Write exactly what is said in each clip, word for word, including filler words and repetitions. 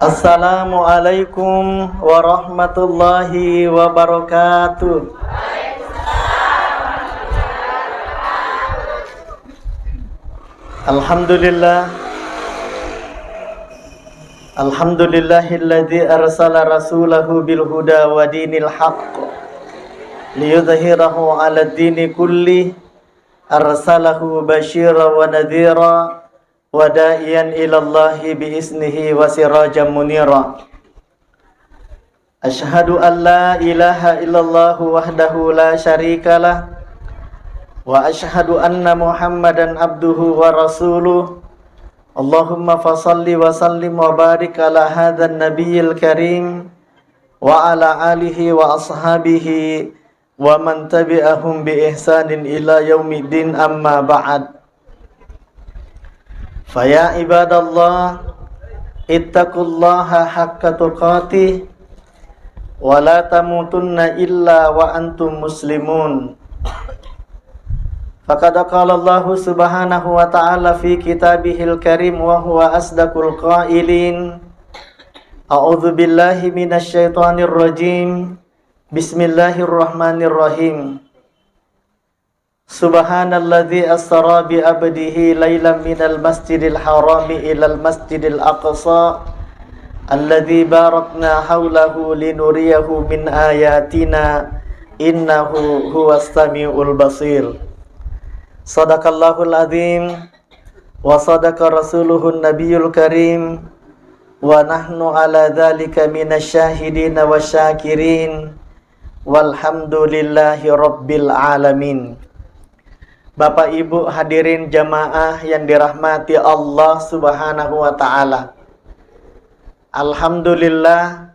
Assalamualaikum warahmatullahi wabarakatuh. Alhamdulillah. Alhamdulillahilladzi arsala rasulahu bil huda wa dinil haqq liyudhhirahu 'alad dini kulli, arsalahu basyira wa nadhira wa da'iyan ilallahi bi isnihi wa sirajan munira. Asyhadu an la ilaha illallah wahdahu la syarikalah, wa asyhadu anna Muhammadan abduhu wa rasuluh. Allahumma fasalli wa sallim wa barik ala hadzan nabiyil karim wa ala alihi wa ashabihi wa man tabi'ahum bi ihsanin ila yaumiddin, amma ba'd. Faya ibadallah, ittaqullaha haqqa tuqatih wa la tamutunna illa wa antum muslimun. Faqad qala Allahu subhanahu wa ta'ala fi kitabihil karim wa huwa asdaqul qailin. A'udzu billahi minasy syaithanir rajim. Bismillahirrahmanirrahim. Subhanalladzi asra bi abdihi lailan minal masjidil harami ilal masjidil aqsa alladzi barakna haulahu linuriyahu min ayatina innahu huwas samiul basir. Sadaqallahul azim wa sadaqa rasuluhun nabiyul karim wa nahnu ala dzalika minasy syahidina wasyakirin. Walhamdulillahi rabbil alamin. Bapak Ibu hadirin jamaah yang dirahmati Allah Subhanahu wa taala. Alhamdulillah,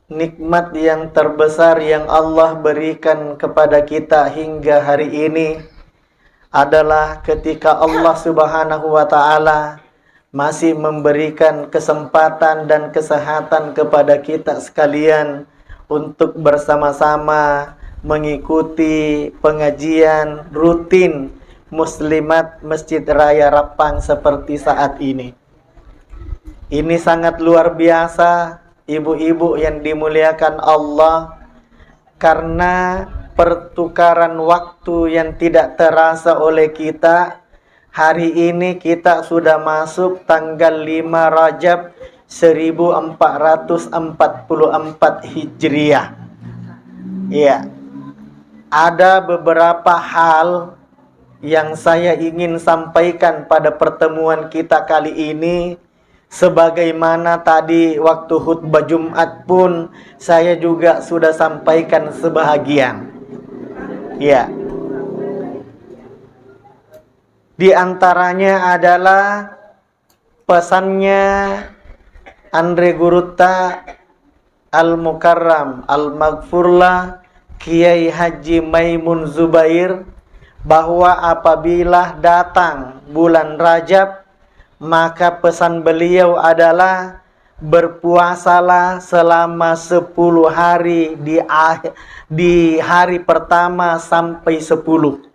nikmat yang terbesar yang Allah berikan kepada kita hingga hari ini adalah ketika Allah Subhanahu wa taala masih memberikan kesempatan dan kesehatan kepada kita sekalian untuk bersama-sama mengikuti pengajian rutin Muslimat Masjid Raya Rappang seperti saat ini. Ini sangat luar biasa, ibu-ibu yang dimuliakan Allah, karena pertukaran waktu yang tidak terasa oleh kita, hari ini kita sudah masuk tanggal lima Rajab seribu empat ratus empat puluh empat Hijriah. Iya. Ada beberapa hal yang saya ingin sampaikan pada pertemuan kita kali ini, sebagaimana tadi waktu khutbah Jumat pun saya juga sudah sampaikan sebahagian. Ya. Di antaranya adalah pesannya Andre Gurutta Al-Mukarram Al-Maghfurlah Kiai Haji Maimun Zubair, bahwa apabila datang bulan Rajab, maka pesan beliau adalah berpuasalah selama sepuluh hari di ah-, di hari pertama sampai sepuluh.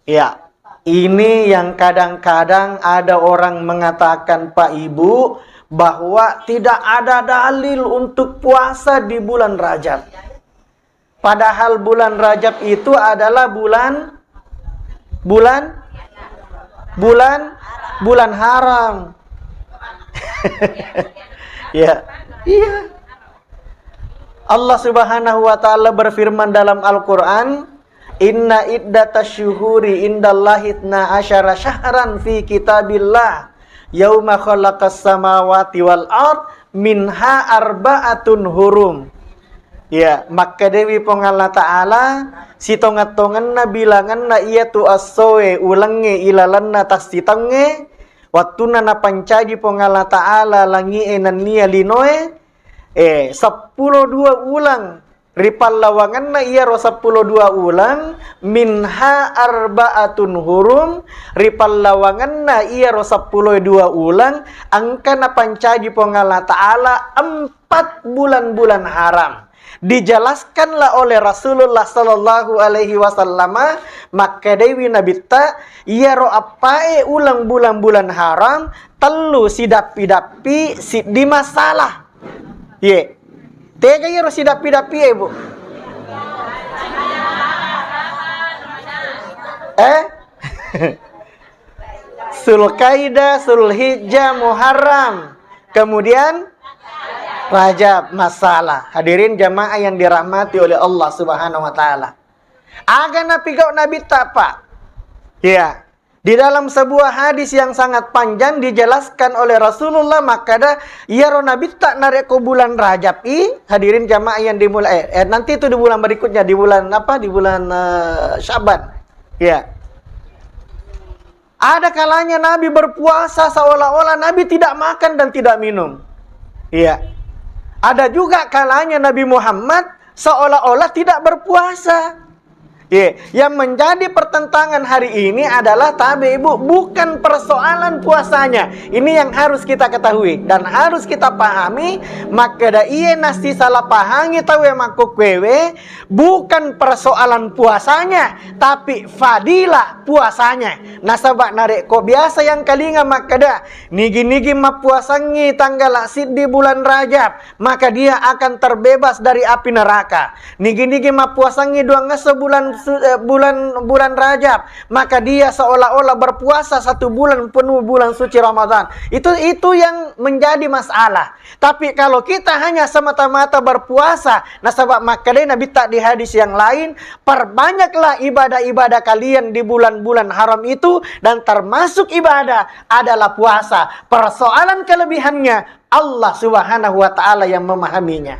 Ya, ini yang kadang-kadang ada orang mengatakan, Pak Ibu, bahwa tidak ada dalil untuk puasa di bulan Rajab. Padahal bulan Rajab itu adalah bulan, bulan, bulan, bulan haram. Ya, iya. Allah Subhanahu wa taala berfirman dalam Al-Qur'an, "Inna iddatasy syuhuri indallahi itsna asyara syahran fi kitabillah, yauma khalaqas samawati wal ard, minha arba'atun hurum." Ya, makkedawi Puang Allah Ta'ala, sitongeng-tongenna bilangenna iyatu essoe, ulengnge, ilalenna tassitaungnge, wettunna napancaji Puang Allah Ta'ala langi'e nennia linoe, eh, seppulo dua uleng. Ripallawangenna iyaro seppulo dua uleng, minha arba'atun hurum, ripallawangenna iyaro seppulo dua uleng, engka napancaji Puang Allah Ta'ala empat bulan-bulan haram. Dijelaskanlah oleh Rasulullah sallallahu alaihi wasallam, makkedaiwi Nabitta, iyaro eppae uleng bulan-bulan haram, tellu sidappi-dappi, siddi masalah. Ye. Tega iyaro sidappi-dappi e, Bu? Eh? Zulkaidah, Zulhijjah, Muharram. Kemudian Rajab, masalah. Hadirin jamaah yang dirahmati oleh Allah Subhanahu wa taala. Aga napigau Nabitta, Pak? Ya. Di dalam sebuah hadis yang sangat panjang dijelaskan oleh Rasulullah, makkada, iyaro Nabitta narekko bulan Rajab i, hadirin jamaah yang dimulai, eh, eh, nanti itu di bulan berikutnya, di bulan apa? Di bulan, eh, Syaban. Ya. Ada kalanya Nabi berpuasa seolah-olah Nabi tidak makan dan tidak minum. Iya. Ada juga kalanya Nabi Muhammad seolah-olah tidak berpuasa. Iya. Yang menjadi pertentangan hari ini adalah, tabe, Ibu, bukan persoalan puasanya. Ini yang harus kita ketahui dan harus kita pahami. Makkeda iye nasi salah pahangi tauwe makkukkuewe, bukan persoalan puasanya, tapi fadilah puasanya. Nasaba narekko biasa yang kalinga makkeda, nigi-nigi mappuasangngi tanggala siddi bulan Rajab, maka dia akan terbebas dari api neraka. Nigi-nigi mappuasangngi duangesso bulan su-, eh, bulan, bulan Rajab, maka dia seolah-olah berpuasa satu bulan penuh bulan suci Ramadan. Itu, itu yang menjadi masalah. Tapi kalau kita hanya semata-mata berpuasa, nasaba makkedai Nabitta di hadis yang lain, perbanyaklah ibadah-ibadah kalian di bulan-bulan haram itu, dan termasuk ibadah adalah puasa. Persoalan kelebihannya, Allah Subhanahu wa Ta'ala yang memahaminya.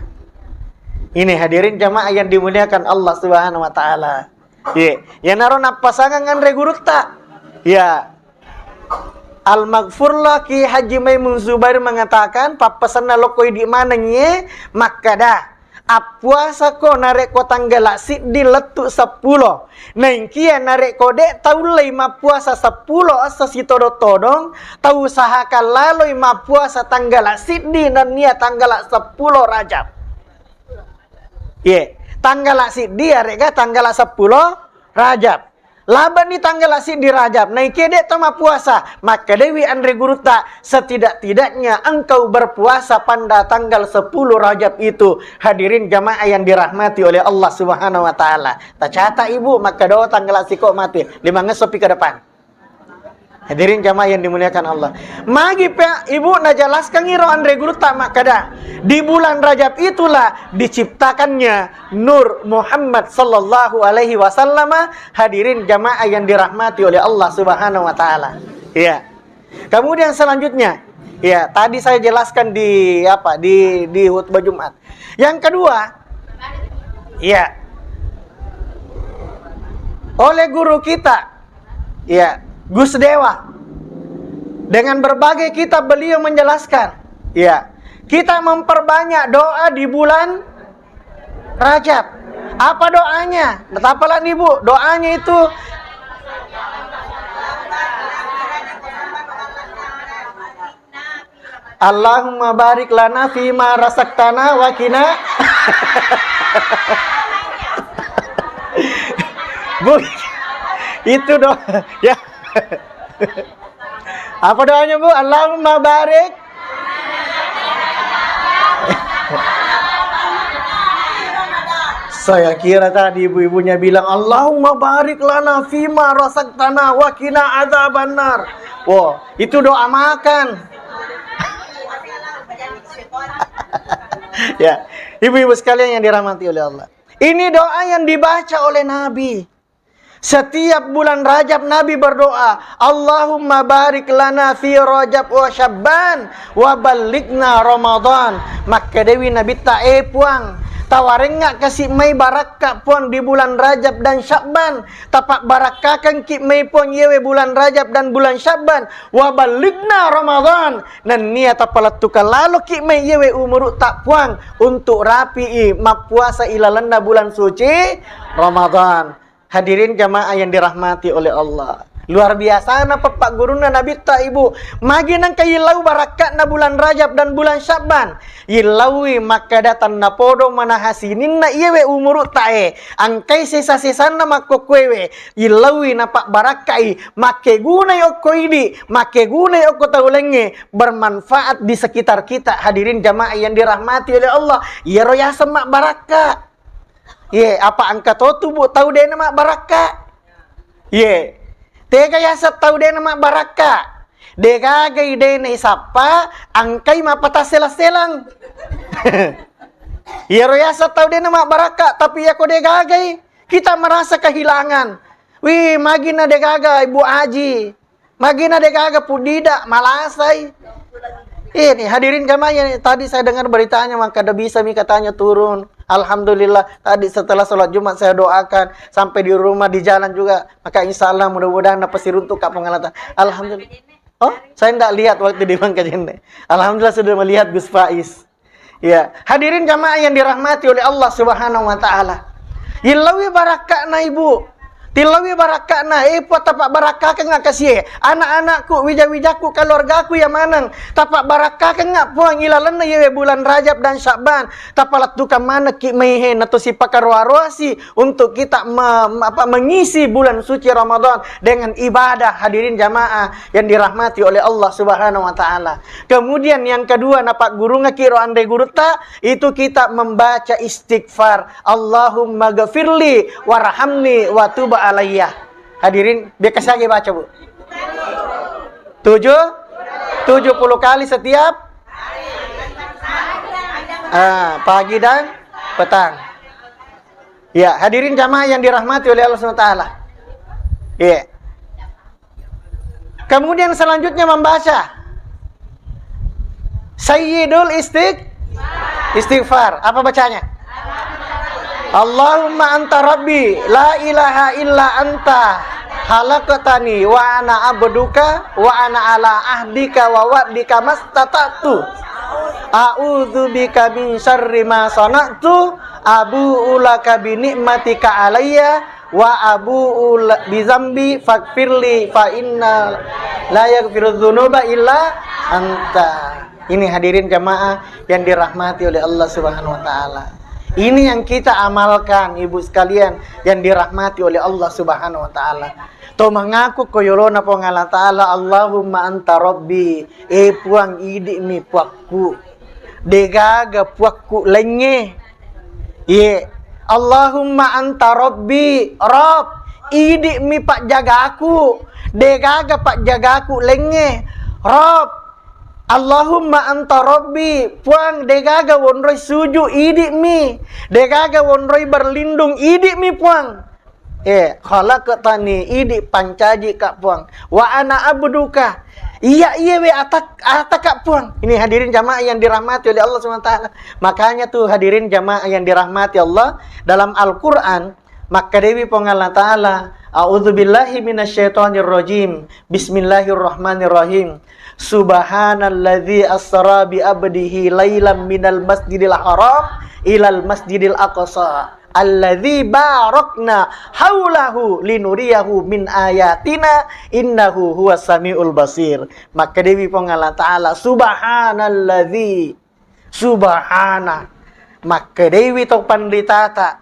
Ini hadirin jamaah yang dimuliakan Allah Subhanahu wa Ta'ala. Iya, iyanaro nappasangang anre gurutta. Iya. Al-Maghfurlah Ki Haji Maimun Zubair mengatakan, pappasenna lokko idi manengnge, makkada, appuasako narekko tanggala siddi lettu seppulo. Naengkia narekko de taullei mappuasa seppulo esso sitodong-todong, tausahakan laloi mappuasa tanggala siddi nennia tanggala seppulo Rajab. Ye, tanggala siddi arega tanggala seppulo Rajab. Labani tanggala siddi Rajab, naike de to mappuasa, makkedewi anre gurutta, setidak-tidaknya engkau berpuasa pada tanggal sepuluh Rajab itu. Hadirin jamaah yang dirahmati oleh Allah Subhanahu wa Ta'ala. Tacata ibu, makkedo tanggala siko mati, limangesso pi ke depan. Hadirin jamaah yang dimuliakan Allah. Magi pe ibu najelaskan iro anre gurutta makkeda, di bulan Rajab itulah diciptakannya Nur Muhammad sallallahu alaihi wasallam. Hadirin jamaah yang dirahmati oleh Allah Subhanahu wa Ta'ala. Iya. Kemudian selanjutnya, ya, tadi saya jelaskan di apa, di di khutbah Jumat. Yang kedua, ya, oleh guru kita, ya, Gus Dewa, dengan berbagai kitab beliau menjelaskan, ya, kita memperbanyak doa di bulan Rajab. Apa doanya? Betapa lah nih, Bu. Doanya itu, "Allahumma barik lana fima rasaktana wa kina." Bu, itu doa. Ya. Apa doanya, Bu? "Allahumma barik." Saya kira tadi ibu-ibunya bilang, "Allahumma barik lana fima rasaktana wa kina adzabannar." Wow, itu doa makan. Ya, ibu-ibu sekalian yang dirahmati oleh Allah. Ini doa yang dibaca oleh Nabi. Setiap bulan Rajab Nabi berdoa, "Allahumma barik lana fi Rajab wa Syabban wa ballighna Ramadan." Makkedewi Nabitta, "Eh Puang, tawarengnga kasi mai barakka Puang di bulan Rajab dan Syabban. Tapabbarakkakenki mai Puang yewe bulan Rajab dan bulan Syabban. Wa ballighna Ramadan. Nennia tapalettukang laloki mai yewe umurutta Puang untuk rapi'i mappuasa ilalenna bulan suci Ramadan." Hadirin jamaah yang dirahmati oleh Allah. Luar biasana peppaggurunna Nabitta, Ibu. Magi nengka illau barakka'na bulan Rajab dan bulan Sya'ban. Illaui makkeda tennapodo manaha sininna iyewe umuru'ta e. Engkai sesa-sesanna makkokkoewe. Illaui napabbarakkai. Makkegunai okko idi, makkegunai okko tau laingnge. Bermanfaat di sekitar kita. Hadirin jamaah yang dirahmati oleh Allah. Iyaro yaseng mabbarakka. Ye, apa engka totu, Bu, tau dena mabbarakka? Ye. Tega yaseng tau dena mabbarakka? Degagai dena isappa, engkai mappatassela-selang. Iyaro yaseng tau dena mabbarakka, tapi iyako degagai, kita merasa kehilangan. Wih, magina degaga Ibu Aji. Magina degaga pudida, malasai. Ini hadirin jamaah yang tadi saya dengar beritanya, maka ada bisa mi katanya turun. Alhamdulillah, tadi setelah sholat Jumat saya doakan, sampai di rumah, di jalan juga. Maka insya Allah mudah-mudahan dapat siruntuk Kak Pengalatan. Alhamdulillah. Oh, saya ndak lihat waktu di Bangka Jende. Alhamdulillah sudah melihat Gus Faiz. Ya, hadirin jamaah yang dirahmati oleh Allah Subhanahu wa Ta'ala. Illaui barakka'na, Ibu. Tillaui barakka'na, eh, Puang, tapabbarakkakengnga kasie. Anak-anakku, wija-wijakku, keluargaku yang maneng. Tapabbarakkakengnga, Puang, ilalenna iyewe bulan Rajab dan Sya'ban. Tapalettukang manekki maihe, nato sipakaroa-roasi untuk kita me-, me-, apa, mengisi bulan suci Ramadan dengan ibadah, hadirin jamaah yang dirahmati oleh Allah Subhanahu wa Ta'ala. Kemudian yang kedua, napaggurungaki ro anre gurutta, itu kita membaca istighfar. Allahumma gfirli warhamni wa tub alayya. Hadirin, biasa saya baca, Bu. Tujuh? Tujuh puluh kali setiap, ah, pagi dan petang. Ya, hadirin jamaah yang dirahmati oleh Allah Subhanahu wa Ta'ala. Iya. Kemudian selanjutnya membaca Sayyidul Istiq-, Istighfar. Apa bacanya? Allahumma anta rabbi la ilaha illa anta khalaqtani wa ana abduka wa ana ala ahdika wa wa'dika mastata'tu. A'udzu bika min syarri ma sana'tu. Abu'u laka bi ni'matika alayya wa abu'u la-, bi dzambi faghfirli fa inna la yaghfiru dzunuba illa anta. Ini hadirin jamaah yang dirahmati oleh Allah Subhanahu wa Ta'ala. Ini yang kita amalkan, Ibu sekalian yang dirahmati oleh Allah Subhanahu wa Ta'ala. To mangaku ko yolona Puang Allah Ta'ala, Allahumma anta rabbi, eh Puang, idi mi Puakku. Degaga Puakku laingnge. Ye. Allahumma anta rabbi, Rabb, idi mi pajjagaku. Degaga pajjagaku laingnge. Rabb, Allahumma anta rabbi, Puang, degaga wonroi suju, idi mi. Degaga wonroi berlindung, idi mi, Puang. Eh, khalaqtani, idi pancaji ka, Puang. Wa ana abduka. Iya, iya we atak, ataka, Puang. Ini hadirin jamaah yang dirahmati oleh Allah Subhanahu wa Ta'ala. Makanya tuh hadirin jamaah yang dirahmati Allah, dalam Al-Quran, makkedewi Puang Allah Ta'ala, A'udzubillahi minasyaitonirrajim. Bismillahirrahmanirrahim. Subhanalladzi asra bi abdihi lailam minal masjidil haram ilal masjidil aqsa alladzi barakna haulahu linuriyahu min ayatina innahu huwas samiul basir. Makkedewi Puang Allah Ta'ala, subhanalladzi, subhana. Makkedewi to panritata,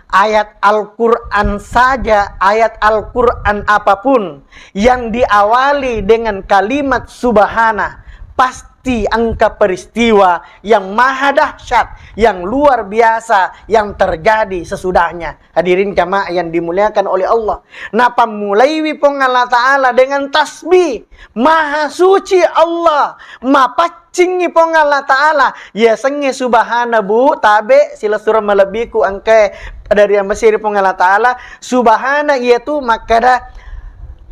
ayat Al-Quran saja, ayat Al-Quran apapun yang diawali dengan kalimat subhana, pasti engka peristiwa yang maha dahsyat, yang luar biasa, yang terjadi sesudahnya. Hadirin jamaah yang dimuliakan oleh Allah. Napammulaiwi Puang Allah Ta'ala dengan tasbih. Maha suci Allah. Mapaccingi Puang Allah Ta'ala. Yasengnge subhana, Bu, tabe, silessureng malebbiku engkae dari Mesir Puang Allah Ta'ala. Subhana iyatu makkada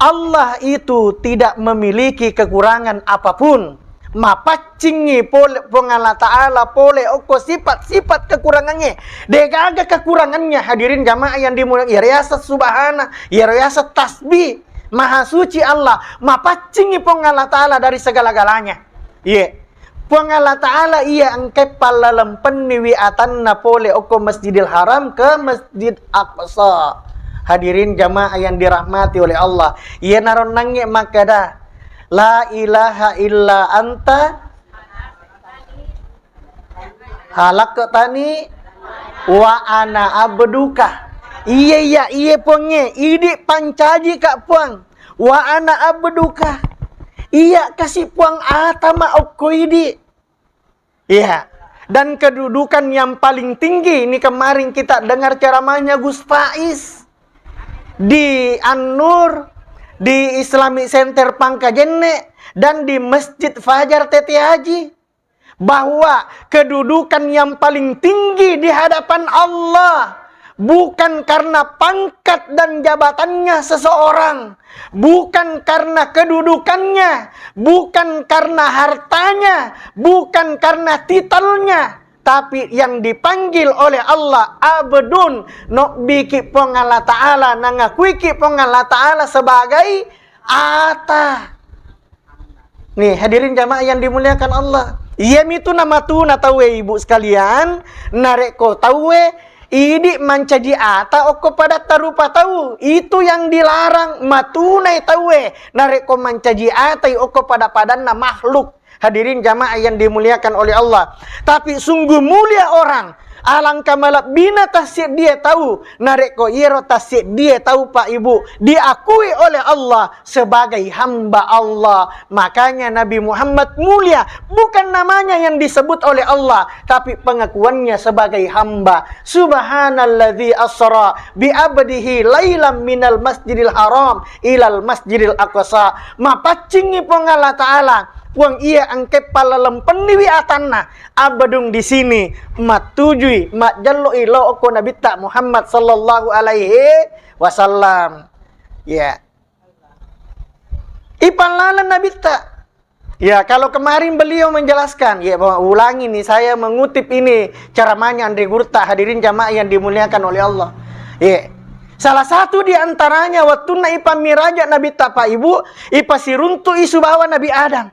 Allah itu tidak memiliki kekurangan apapun. Mapaccingngi pole Puang Allah Ta'ala pole okko sifat-sifat kekurangangnge. Degaga kekurangannya, hadirin jamaah yang dimuliakan. Iya riaseng subhana, iya riaseng tasbih. Maha suci Allah, mapaccingngi Puang Allah Ta'ala dari segala-galanya. Iye. Puang Allah Ta'ala iya engkae pallalempenniwi atanna pole okko Masjidil Haram ke Masjid Aqsa. Hadirin jamaah yang dirahmati oleh Allah, iyanaro nangnge makkeda, "La ilaha illa anta khalaqtani wa ana abduka." Iya, iya, iya, Puangnge, idi pancajika, Puang. "Wa ana abduka." Iya kasi, Puang, ata ma okko idi. Iya. Dan kedudukan yang paling tinggi ini, kemarin kita dengar ceramahnya Gus Faiz di An-Nur, di Islamic Center Pangkajenne, dan di Masjid Fajar Tete Haji, bahwa kedudukan yang paling tinggi di hadapan Allah bukan karena pangkat dan jabatannya seseorang, bukan karena kedudukannya, bukan karena hartanya, bukan karena titelnya, tapi yang dipanggil oleh Allah abdun, nobbiki Puang Allah Ta'ala, nangakuiki Puang Allah Ta'ala sebagai ata. Nih, hadirin jamaah yang dimuliakan Allah. Iyamitu namatuna tauwe, ibu sekalian, narekko tauwe idi mancaji ata okko padatta rupa tau, itu yang dilarang, matunai tauwe narekko mancaji atai okko pada-padanna makhluk. Hadirin jamaah yang dimuliakan oleh Allah. Tapi sungguh mulia orang, alangkah malebbina tasseddie tau, narekko iyaro tasseddie tau, Pak Ibu, diakui oleh Allah sebagai hamba Allah. Makanya Nabi Muhammad mulia, bukan namanya yang disebut oleh Allah, tapi pengakuannya sebagai hamba. Subhanalladzi asra bi abdihi lailam minal masjidil haram ilal masjidil aqsa. Mapaccingi Puang Allah Ta'ala, Puang iya engke pallalempenniwi atanna, abdung di sini mattujui majjalloi lao okko Nabitta Muhammad sallallahu alaihi wasallam. Ya. Ipallaleng Nabitta. Ya, kalau kemarin beliau menjelaskan, ya, ulangi nih, saya mengutip ini ceramahnya Andre Gurta, hadirin jamaah yang dimuliakan oleh Allah. Ya. Salah satu di antaranya, wattunna ipamiraja Nabitta, Pak Ibu, ipasiruntu'i subawa Nabi Adam.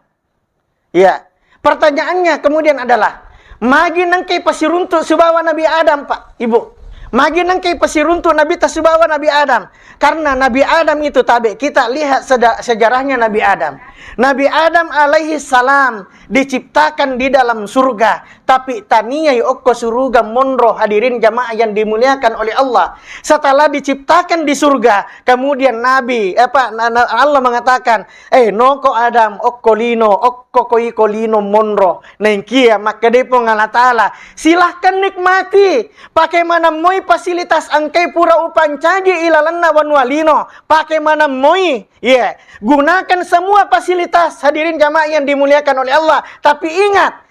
Ya. Pertanyaannya kemudian adalah, magi nengke ipasiruntu subawa Nabi Adam, Pak, Ibu? Magi nengke ipasiruntu Nabitta subawa Nabi Adam? Karena Nabi Adam itu, tabe kita lihat seda-, sejarahnya Nabi Adam. Nabi Adam alaihi salam diciptakan di dalam surga, tapi taniai okko suruga monro, hadirin jamaah yang dimuliakan oleh Allah. Setelah diciptakan di surga, kemudian Nabi, apa, na-, na-, Allah mengatakan, "Eh, noko Adam, okko lino, okko ko iko lino monro." Naengkia makkedai Puang Allah Ta'ala, "Silahkan nikmati, pake maneng moi fasilitas engkai pura upancaji ilalenna wanua lino, pake maneng moi. Iya, gunakan semua fasilitas." Hadirin jamaah yang dimuliakan oleh Allah, tapi ingat,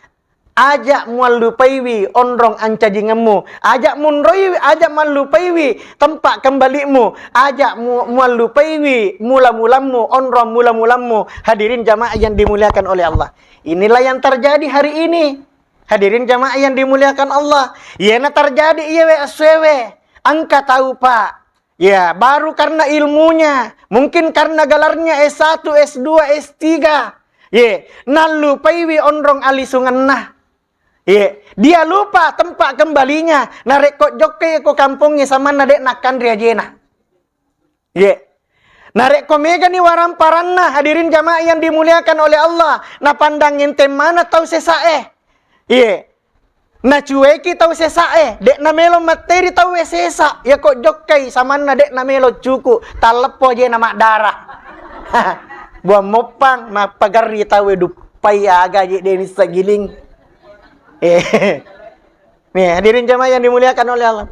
aja muallupaiwi onrong ancajingemmu, aja munroi, aja mallupaiwi tempat kembalimu, aja mu-, muallupaiwi mula-mulammu, onrong mula-mulammu. Hadirin jamaah yang dimuliakan oleh Allah, inilah yang terjadi hari ini. Hadirin jamaah yang dimuliakan Allah, iyana terjadi iyawe essoewe. Engka tau, Pak, ya, baru karena ilmunya, mungkin karena gelarnya S satu, S dua, S tiga. Ye, nallupaiwi onrong alisungenna. Ye, dia lupa tempat kembalinya. Narekko jokkai ko kampongnge samanna de' nakkanre ajena. Ye. Narekko megani waramparanna, hadirin jamaah yang dimuliakan oleh Allah, napandang enteng mana tau sesae. Ye. Nacueki tau sesae, de' namelo matteri tauwe sesa. Yako jokkai samanna de' namelo cuku, talleppo je na maddara. Buang moppang, nappagarri tauwe duppai aga je de' nissa giling. Eh. Nih, hadirin jamaah yang dimuliakan oleh Allah.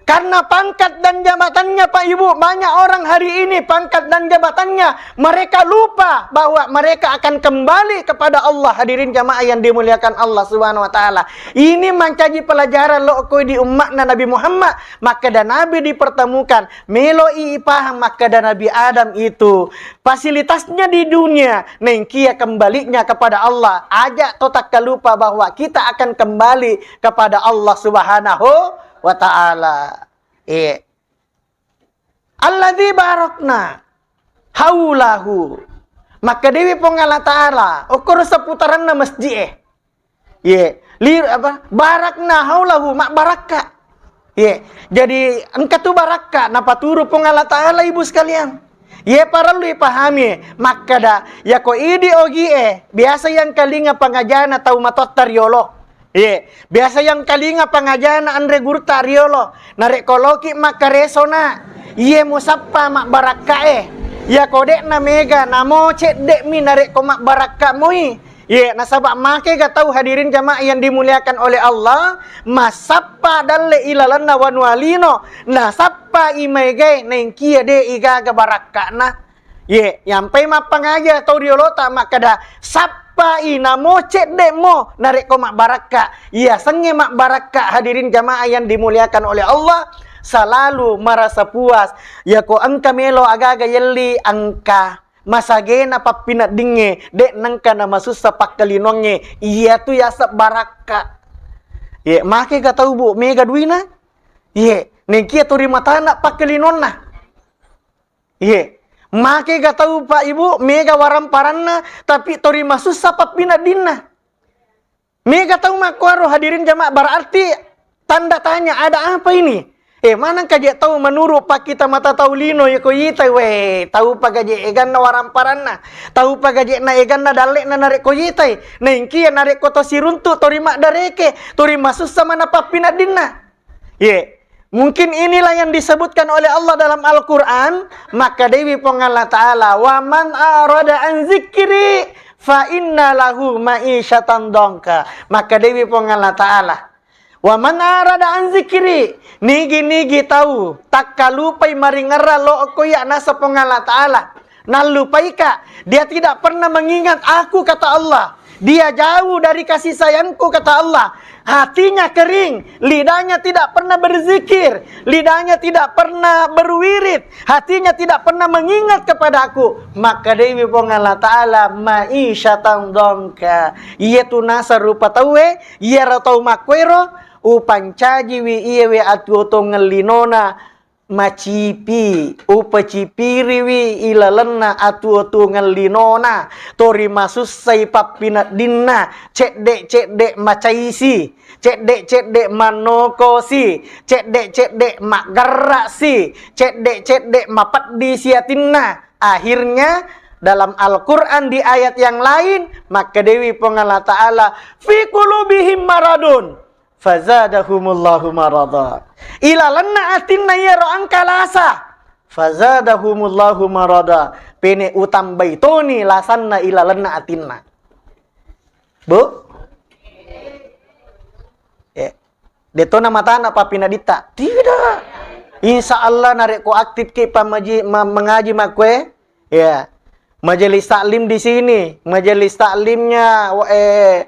Karena pangkat dan jabatannya, Pak Ibu, banyak orang hari ini pangkat dan jabatannya, mereka lupa bahwa mereka akan kembali kepada Allah. Hadirin jamaah yang dimuliakan Allah Subhanahu wa Ta'ala, ini mancaji pelajaran lo koi di umatna Nabi Muhammad. Makkeda Nabi dipertemukan, meloi ipahang makkeda Nabi Adam itu fasilitasnya di dunia, nengkia kembalinya kepada Allah. Aja to takkalupa bahwa kita akan kembali kepada Allah Subhanahu wa Ta'ala. Eh. Alladzi barakna haulahu. Makkedewi Puang Allah Ta'ala, okkoro seputaranna masjid e. Ye, li-, apa? Barakna haulahu, mabbarakka. Iye, jadi engka tu barakka napaturu Puang Allah Ta'ala, ibu sekalian. Iye parellu ipahami, makkada, yako idi ogie, biasa yang kalinga pangajana tau matotta riolo. Iye, biasa yang kalinga pangajana anre gurutta riolo. Narekko loki makkaresona, iye musappa mabbarakkae. Yako de'na mega, namo cedde'mi narekko mabbarakka moi. Iye, nasaba makega tau, hadirin jamaah yang dimuliakan oleh Allah, masappa dalle ilalenna wanua lino, nasappa imaegae naengkia de igaga barakka'na. Iye, yampai mappangaja tau riolota makkada, sappai namo cedde'mo narekko mabbarakka. Yasengnge mabbarakka, hadirin jamaah yang dimuliakan oleh Allah, selalu merasa puas. Yako engka melo agaga yelli, engka. Masagena pappineddingnge, de' nengka namasussa pakkalinongnge, iyatu yaseng barakka. Ye, makega tau, Bu, mega duina? Ye, nengkia tori matana pakkalinonna. Ye, makega tau, Pak, Ibu, mega waramparanna, tapi tori masussa pappineddinna. Mega tau makkuaro, hadirin jamaah, berarti tanda tanya, ada apa ini? Eh, maneng kaje tau menurut pakkita mata tau lino, yako yitai, we, tau pagaje eganna waramparanna, tau pagaje na eganna dalle'na narekko yitai, naengkia narekko to siruntu, tori maddareke, tori masussa mana pappineddinna. Ye. Mungkin inilah yang disebutkan oleh Allah dalam Al-Quran, makkedai Puang Allah Ta'ala, "Wa man arada an zikri fa inna lahu ma'isyatan dongka." Makkedai Puang Allah Ta'ala, "Wa man arada an zikri," nigi-nigi tau takkalupai maringerra lo okko iya nasa Puang Allah Ta'ala. Nallupaika, dia tidak pernah mengingat Aku, kata Allah. Dia jauh dari kasih sayangku, kata Allah. Hatinya kering, lidahnya tidak pernah berzikir, lidahnya tidak pernah berwirid, hatinya tidak pernah mengingat kepada Aku. Makkedai Puang Allah Ta'ala, "Ma'isyatan dongka." Iya tu nasa rupa tauwe, iyaro tau makkuero, upancajiwi iyewe atuo-tuongeng linona, macipi, upacipiriwi ilalenna atuo-tuongeng linona, tori masussai pappineddinna, cedde-cedde macaisi, cedde-cedde mannokosi, cedde-cedde maggerrasi, cedde-cedde mapeddi siatinna. Akhirnya, dalam Al-Quran di ayat yang lain, makkedai Puang Allah Ta'ala, "Fi qulubihim maradun." Fazadahumullahu marada. Ilalenna atinna iyaro engka lasa. Fazadahumullahu marada. Pene utambai toni lasanna ilalenna atinna. Bu? Eh, detona matana papinaditta. Tidak. Insya Allah narekko aktif ki pamaji, ma-, mengaji makkue, ya. Majelis taklim di sini, majelis taklimnya, eh,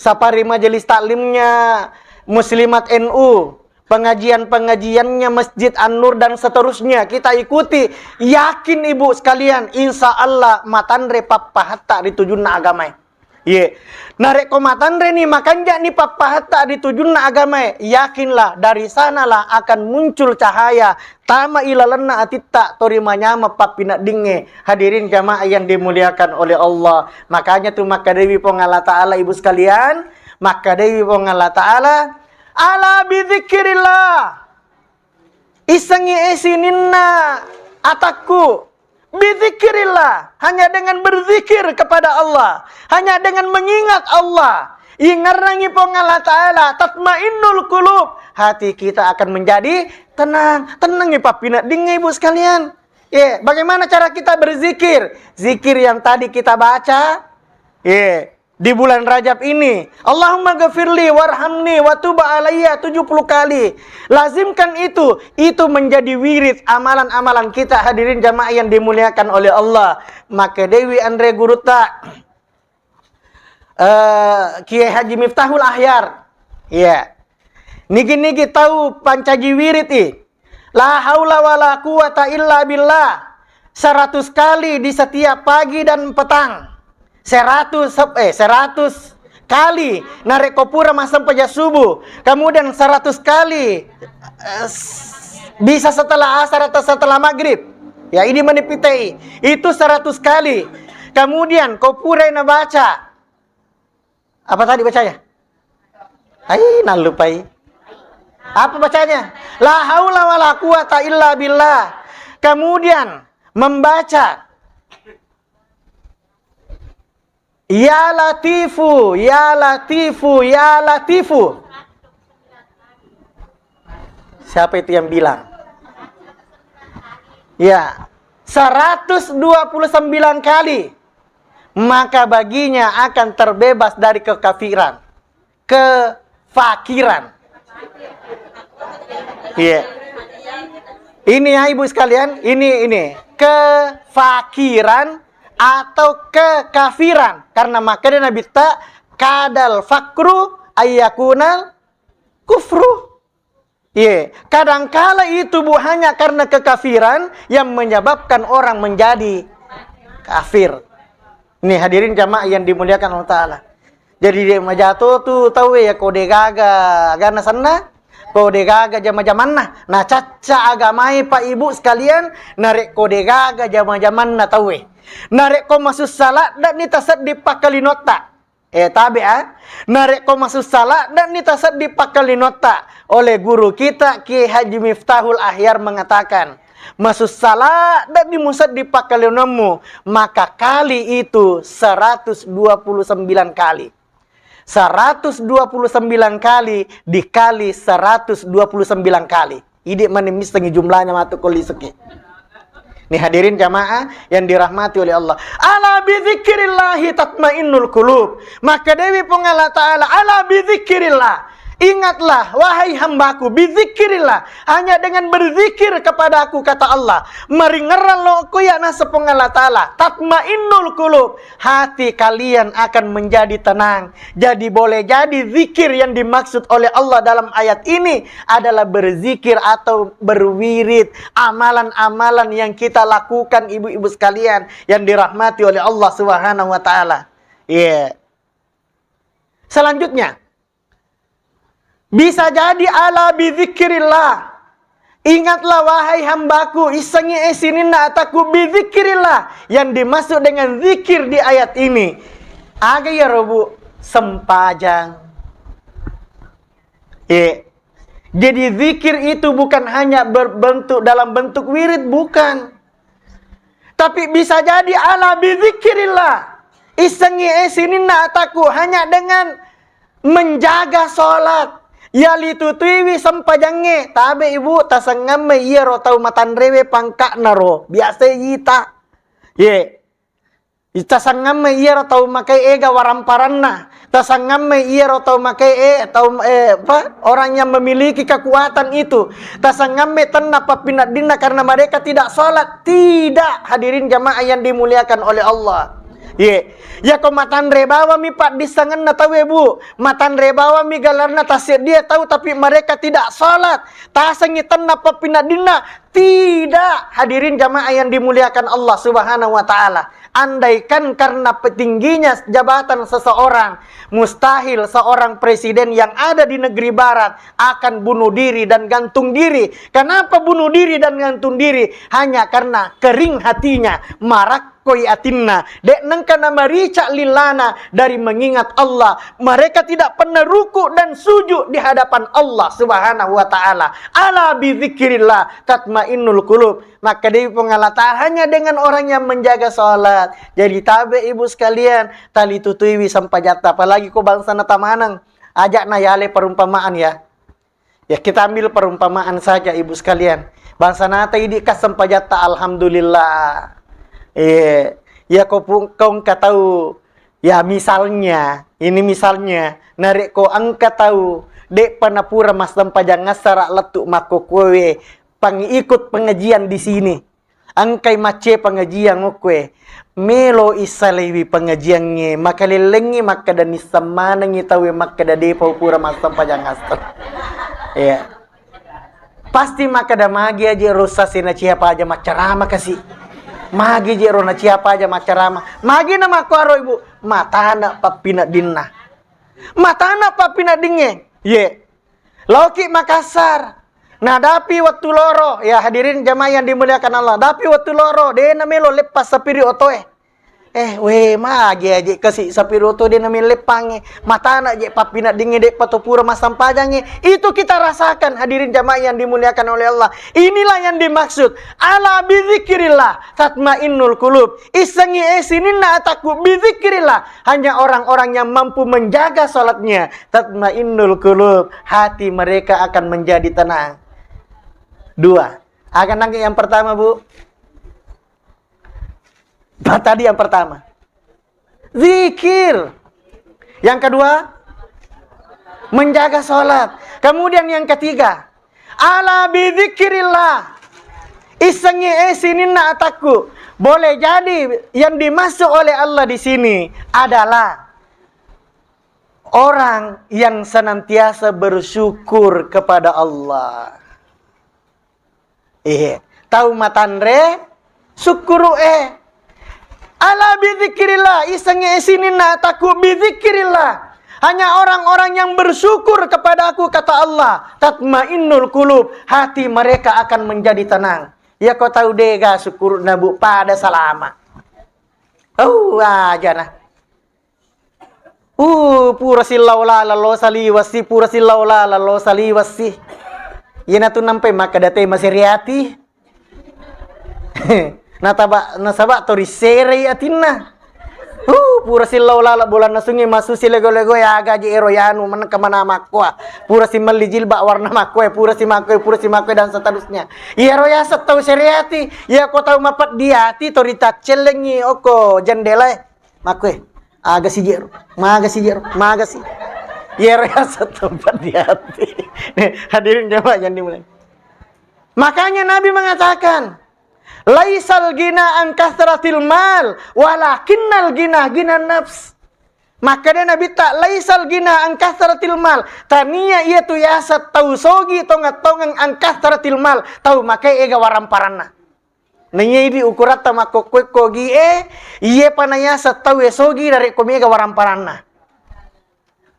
Safari majelis taklimnya Muslimat N U, pengajian-pengajiannya Masjid An-Nur dan seterusnya kita ikuti. Yakin ibu sekalian, insya Allah matanre pappahatta ri tujunna agamae. Ye. Narekko matanreni makanja ni pappahatta ri tujunna agamae, yakinlah dari sanalah akan muncul cahaya tama ilalenna atitta tori manyameng pappineddingnge. Hadirin jamaah yang dimuliakan oleh Allah. Makanya tu makkedai Puang Allah Ta'ala, ibu sekalian, makkedai Puang Allah Ta'ala, "Ala bidzikrillah." Issengi e sininna atakku. Bidzikrillah, hanya dengan berzikir kepada Allah, hanya dengan mengingat Allah. Ingerrangi Puang Allah Ta'ala, tatmainnul qulub. Hati kita akan menjadi tenang. Tenangi pappineddingnge, ibu sekalian. Ya, bagaimana cara kita berzikir? Zikir yang tadi kita baca. Ya, di bulan Rajab ini, "Allahumma ghafirli warhamni wa tub alayya" tujuh puluh kali. Lazimkan itu, itu menjadi wirid amalan-amalan kita, hadirin jamaah yang dimuliakan oleh Allah. Makkedai anre gurutta, eh, Kiai Haji Miftahul Ahyar. Iya. Nigi-nigi tau pancaji wirid i. La haula wala quwata illa billah. Seratus kali di setiap pagi dan petang. Seratus, eh, seratus kali narekko pura massempajang subuh. Kemudian seratus kali, eh, s-, bisa setelah asar atau setelah maghrib. Ya, ini menipitei. Itu seratus kali. Kemudian ko purai nabaca. Apa tadi bacanya? Ai, nallupai. Apa bacanya? La haula wala quwata illa billah. Kemudian membaca Ya Latifu, Ya Latifu, Ya Latifu. Siapa itu yang bilang? Ya, seratus dua puluh sembilan kali, maka baginya akan terbebas dari kekafiran, kefakiran. Iya. Ini ya, Ibu sekalian, ini, ini. Kefakiran atau kekafiran. Karena makanya Nabi ta, "Kadal fakru ayyakunal kufru." Iya, kadangkala itu, Bu, hanya karena kekafiran yang menyebabkan orang menjadi kafir. Nih, hadirin jamaah yang dimuliakan Allah Ta'ala. Jadi, de' majato tu tauwe ya ko de' gaga agana senna, ko de' gaga jama-jamanna. Nah, cacca agamae, Pak Ibu sekalian, narekko de' gaga jama-jamanna tauwe. Narekko masussa ladde'ni tasedding pakkalinotta. Eh, tabe, ah. Narekko masussa ladde'ni tasedding pakkalinotta, oleh guru kita Kiai Haji Miftahul Ahyar mengatakan, masussa ladde'ni musedding pakkalinonmu, maka kali itu seratus dua puluh sembilan kali. Seratus dua puluh sembilan kali dikali seratus dua puluh sembilan kali. Idi' mani missengngi jumlahnya matu ko lise'ki. Nih, hadirin jamaah yang dirahmati oleh Allah. Ala bidzikrillahi tatmainnul qulub. Maka dewi Puang Allah Ta'ala, ala bidzikrillah. Ingatlah, wahai hambaku, bidzikrillah. Hanya dengan berzikir kepada Aku, kata Allah. Maringerrang lo ku ya nasa Puang Allah Ta'ala. Tatmainnul qulub. Hati kalian akan menjadi tenang. Jadi, boleh jadi zikir yang dimaksud oleh Allah dalam ayat ini adalah berzikir atau berwirid, amalan-amalan yang kita lakukan, ibu-ibu sekalian yang dirahmati oleh Allah Subhanahu wa Ta'ala. Iya. Selanjutnya, bisa jadi ala bidzikrillah. Ingatlah, wahai hambaku, issengngi e sininna ataku, bidzikrillah. Yang dimaksud dengan zikir di ayat ini, aga iyaro, Bu? Sempajang. Eh, jadi zikir itu bukan hanya berbentuk, dalam bentuk wirid, bukan. Tapi bisa jadi ala bidzikrillah. Issengngi e sininna ataku hanya dengan menjaga sholat. Yalitutuiwi sempajangnge. Tabe, Ibu, tasengngamme iyaro tau matanrewe pangka'na ro. Biasa ita. Ye. Tasengngamme iyaro tau makai ega waramparanna. Tasengngamme iyaro tau makai e, tau, eh, apa? Orang yang memiliki kekuatan itu. Tasengngamme tenna pappinaddinna karena mereka tidak sholat. Tidak, hadirin jamaah yang dimuliakan oleh Allah. Ye, yako matanre bawami paddissengenna tauwe, Bu. Matanre bawami galarna tasseddie tau, tapi mereka tidak sholat. Tasengngi tenna pappinaddinna. Tidak, hadirin jamaah yang dimuliakan Allah Subhanahu wa Ta'ala. Andaikan karena petingginya jabatan seseorang, mustahil seorang presiden yang ada di negeri barat akan bunuh diri dan gantung diri. Kenapa bunuh diri dan gantung diri? Hanya karena kering hatinya, marakkoi atinna, de' nengka namarica lillana dari mengingat Allah. Mereka tidak pernah ruku dan sujud di hadapan Allah Subhanahu wa Ta'ala. Ala bidzikrillah tatmainnul qulub. Makkedai Puang Allah Ta'ala, hanya dengan orang yang menjaga sholat. Jadi tabe, Ibu sekalian, talitutuiwi sempajatta. Apalagi ko bangsana tamaneng. Ajak na yale perumpamaan, ya. Ya, kita ambil perumpamaan saja, Ibu sekalian. Bangsa nata idi ka sempajatta, alhamdulillah. Eh, ya ko pu-, ko engka tau, ya misalnya, ini misalnya, narekko engka tau de'pa napura massempajang assara lettu makkokkoe pengikut pengajian di sini. Engkai macce pengajian okkoe. Melo issalaiwi pengajiangnge, makalellengngi makkeda nisseng manengngi tauwe makkeda depa upura massempajang asar. Iya. Pasti makkeda magi aje ro sase naciapa aja maccarama kasi. Magi je ro naciapa aja maccarama. Magi na makkuaro, Ibu? Matana pappinaddinna. Matana pappinaddingnge. Ye. Laoki Makassar. Nah, dapi wettu loro, ya hadirin jamaah yang dimuliakan Allah, dapi wettu loro, de na melo leppa sapiri otoe. Eh, weh, magi aje kasi sapiro to de' namilleppangnge. Matana je' pappineddingnge, de'pa to pura massampajangnge. Itu kita rasakan, hadirin jamaah yang dimuliakan oleh Allah. Inilah yang dimaksud. Ala bidzikrillah tatmainnul qulub. Issengngi, eh, sininna atakku, bidzikrillah. Hanya orang-orang yang mampu menjaga salatnya, tatmainnul qulub. Hati mereka akan menjadi tenang. Dua. Akan nangke yang pertama, Bu. Nah, tadi yang pertama. Zikir. Yang kedua, menjaga sholat. Kemudian yang ketiga, ala bidzikrillah. Issengngi, eh, sininna atakku. Boleh jadi yang dimaksud oleh Allah di sini adalah orang yang senantiasa bersyukur kepada Allah. Iya, tau matanre, sukkuru e. Ala bidzikrillah, isengnge sininna atakku bidzikrillah. Hanya orang-orang yang bersyukur kepada-Ku, kata Allah, tatmainnul qulub, hati mereka akan menjadi tenang. Iya ko tau dega sukkuruna, Bu, pada salama. Oh, aja nah. Uh, pura sillau lalang lo saliwessi, pura sillau lalang lo saliwessi. Iyanatu nampai makkeda te maseri ati. Nataba, nasaba to riserei atinna. Uh, pura sillau lalang bulanna sungi masusi lego-lego ya gaji ero yanu menengka mana makkoa. Pura si melli jilbab warna makkoe, pura si makkoe, pura si makkoe dan seterusnya. Iyaro yaseng tau seri ati, iya ko tau mapeddi ati to ritaccellengi oko jendelae. Makkoe, aga si jero, maga si jero, maga si. Iyaro yaseng tempat di hati. Nih, hadirin jamaah yang dimuliakan. Makanya Nabi mengatakan, "Laisal gina an kasratil mal, walakinnal gina gina nafs." Makkeda Nabitta, "Laisal gina an kasratil mal." Tania iya tu yaseng tau sogi tongeng-tongeng an kasratil mal, tau make ega waramparanna. Naiya idi ukuratta makkokkoe-kogi e, iyepa nayaseng tauwe sogi narekko mega waramparanna.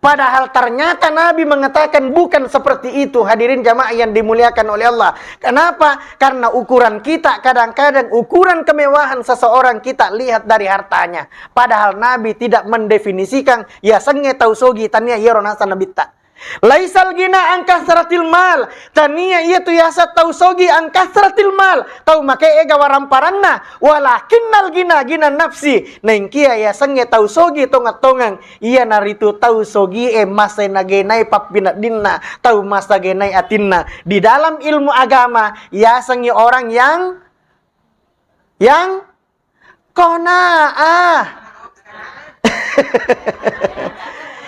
Padahal ternyata Nabi mengatakan bukan seperti itu, hadirin jamaah yang dimuliakan oleh Allah. Kenapa? Karena ukuran kita, kadang-kadang ukuran kemewahan seseorang kita lihat dari hartanya. Padahal Nabi tidak mendefinisikan, ya, sengnge tau sogi, tania iyaro naseng Nabitta. Laisal gina an kasratil mal, tania iya tu yaseng tau sogi an kasratil mal, tau make ega waramparanna, walakinnal gina gina nafsi, naengkia yasengnge tau sogi tongeng-tongeng, iyanaritu tau sogi e masenagenai pappineddinna, tau masagenai atinna. Di dalam ilmu agama, yasengngi orang yang, yang Qanaah.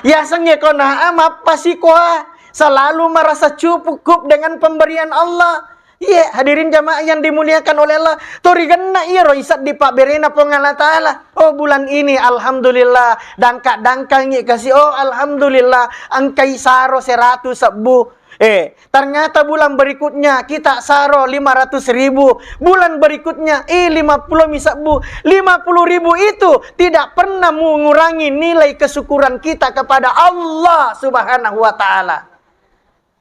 Yasengnge qanaah mappasikoa, selalu merasa cukup dengan pemberian Allah. Iye, hadirin jamaah yang dimuliakan oleh Allah. Torigenna iyaro iseddi pabberena Puang Allah Ta'ala. Oh, bulan ini, alhamdulillah, dangka-dangkangi kasi. Oh, alhamdulillah, engkai saro seratu sebbu. Eh, ternyata bulan berikutnya kita saro lima ratus ribu. Bulan berikutnya, eh, lima puluh mi sebbu. Lima puluh ribu itu tidak pernah mengurangi nilai kesyukuran kita kepada Allah Subhanahu wa Ta'ala.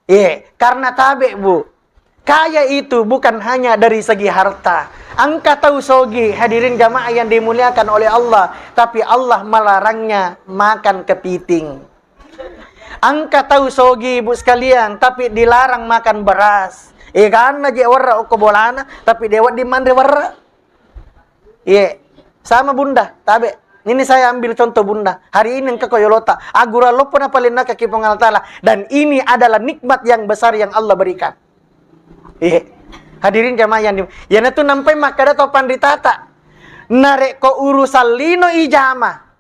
Eh, karena tabe, Bu. Kaya itu bukan hanya dari segi harta. Engka tau sogi, hadirin jamaah yang dimuliakan oleh Allah, tapi Allah melarangnya makan kepiting. Engka tau sogi, Ibu sekalian, tapi dilarang makan beras. Eganna je werra okko bolana, tapi de wedding manre werra. Iye, sama Bunda, tabe. Ini saya ambil contoh Bunda. Hari ini engka ko yolota. Agura loppo napalennakaki Puang Allah Ta'ala. Dan ini adalah nikmat yang besar yang Allah berikan. Iye. Hadirin jamaah yang di-, iyanatu nampai makkeda to panritata. Narekko urusan lino ijama,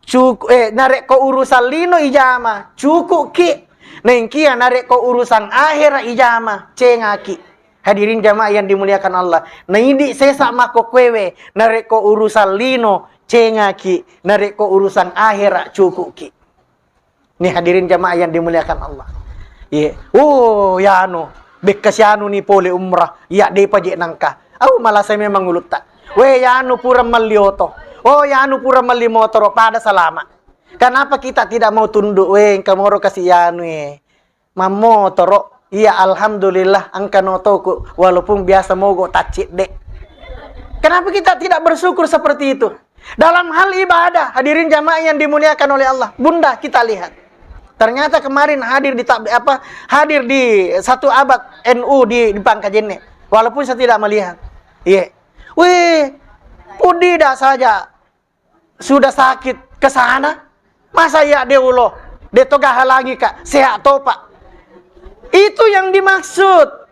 Cuku-, eh, narekko urusan lino ijama, cukukki. Naengkia narekko urusan ahera ijama, cengaki. Hadirin jamaah yang dimuliakan Allah. Naidi sesa makkokkoewe, narekko urusan lino, cengaki. Narekko urusan ahera, cukukki. Nih, hadirin jamaah yang dimuliakan Allah. Iya. Oh, yanu. Bekka sianu ni pole umrah. Iya, depa je nangka. Au, malasai memang ulutta. We, yanu pura melli oto. Oh, yanu pura melli motoro. Pada salama. Kenapa kita tidak mau tunduk? We, engka moro kasi yanu, eh. Mammotoro. Iya, alhamdulillah, engka notoku. Walaupun biasa mogok taccidde. Kenapa kita tidak bersyukur seperti itu? Dalam hal ibadah, hadirin jamaah yang dimuliakan oleh Allah, Bunda, kita lihat. Ternyata kemarin hadir di tak apa hadir di satu abad N U di, di Pangkajene, walaupun saya tidak melihat. Iya. Wih, pudida saja sudah sakit ke sana, masa iya de ulo, de toga halangi, Kak, sehat topa. Itu yang dimaksud.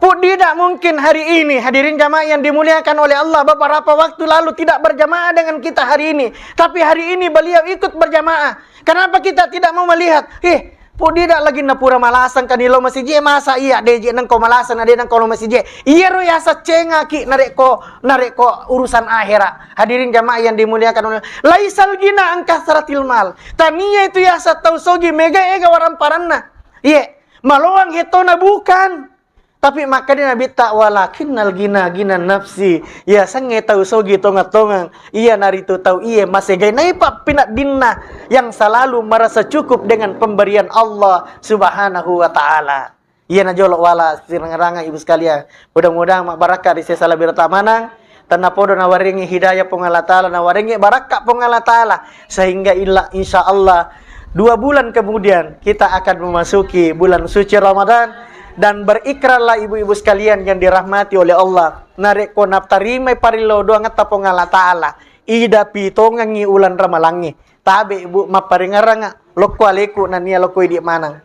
Pudida mungkin hari ini, hadirin jamaah yang dimuliakan oleh Allah, beberapa waktu lalu tidak berjamaah dengan kita hari ini. Tapi hari ini beliau ikut berjamaah. Kenapa kita tidak mau melihat? Eh, pudida lagi napura malasang kan lo masiji, masa iya deje nengko malasang, ade nengko lo masiji. Iya ro yasa cengaki narekko, narekko urusan akhirat. Hadirin jamaah yang dimuliakan oleh Allah. Laisal gina angka seratil mal. Tania itu yasa tau sogi mega ega waramparanna. Iya, maloang hetona bukan. Tapi makkeda Nabitta, "Walakinnal gina gina nafsi." Iya sengnge tau sogi tongeng-tongeng, iya naritu tau iye masegai naipa pinaddinna yang selalu merasa cukup dengan pemberian Allah Subhanahu wa Ta'ala. Iya najolo wala sirangeranga ibu sekalian. Mudah-mudahan mabbarakka ri sesa lebih manang. Tennapodo nawaringi hidayah Puang Allah Ta'ala, nawaringi barakka Puang Allah Ta'ala, sehingga illa, insya Allah, dua bulan kemudian kita akan memasuki bulan suci Ramadan. Dan berikrarlah ibu-ibu sekalian yang dirahmati oleh Allah, narekko natarimai parillau doangetta Puang Allah Ta'ala, ida pitongengi ulan ramalangnge, tabe bu mapparingerranga lokko aleku nania lokko idi manang.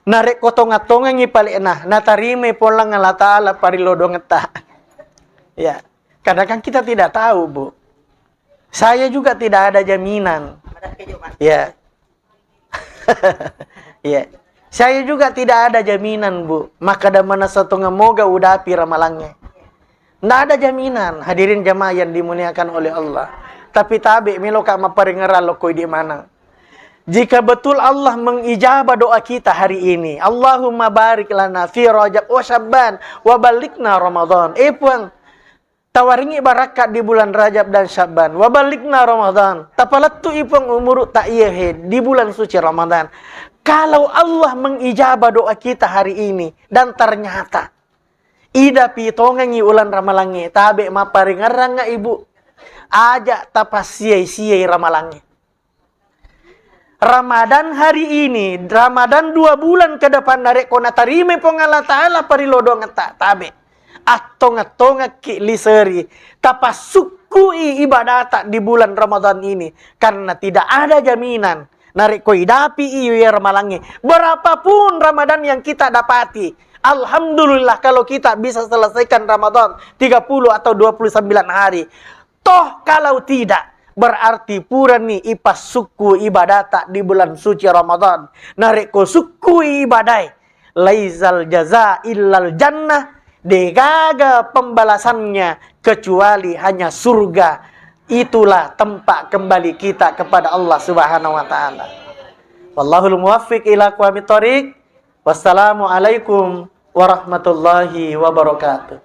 Narekko tonga-tongengi palekna, natarimai Puang Allah Ta'ala parillau doangetta. Ya. Karena kan kita tidak tahu, Bu. Saya juga tidak ada jaminan. Ya. Ya. Saya juga tidak ada jaminan, Bu. Makkeda manessa tongeng moga udapi ramalangnge. Ndak ada jaminan, hadirin jamaah yang dimuliakan oleh Allah. Tapi tabe meloka mapparingerrang lokko idi manang. Jika betul Allah mengijabah doa kita hari ini, Allahumma barik lana fi Rajab wa Sya'ban wa ballighna Ramadan. Eh Puang, tawaringi barakka di bulan Rajab dan Sya'ban. Wa ballighna Ramadan. Tapalettui Puang umurutta iye he di bulan suci Ramadan. Kalau Allah mengijabah doa kita hari ini dan ternyata ida pitongengi ulan ramalangnge, tabe mapparingerranga ibu. Aja tapassiai-siai ramalangnge. Ramadan hari ini, Ramadan dua bulan ke depan, narekko natarimai Puang Allah Ta'ala parillau doangetta, tabe. Attongeng-tongekki liseri, tapassukkui ibadata di bulan Ramadan ini, karena tidak ada jaminan narekko idapi iyo iya ramalangnge. Berapapun Ramadan yang kita dapati, alhamdulillah kalau kita bisa selesaikan Ramadan tiga puluh atau dua puluh sembilan hari. Toh kalau tidak, berarti purani ipassukku ibadata di bulan suci Ramadan. Narekko sukkui ibadae, laisal jaza illal jannah, degaga pembalasannya kecuali hanya surga. Itulah tempat kembali kita kepada Allah Subhanahu wa Ta'ala. Wallahul muwaffiq ila aqwamit thoriq. Wassalamualaikum warahmatullahi wabarakatuh.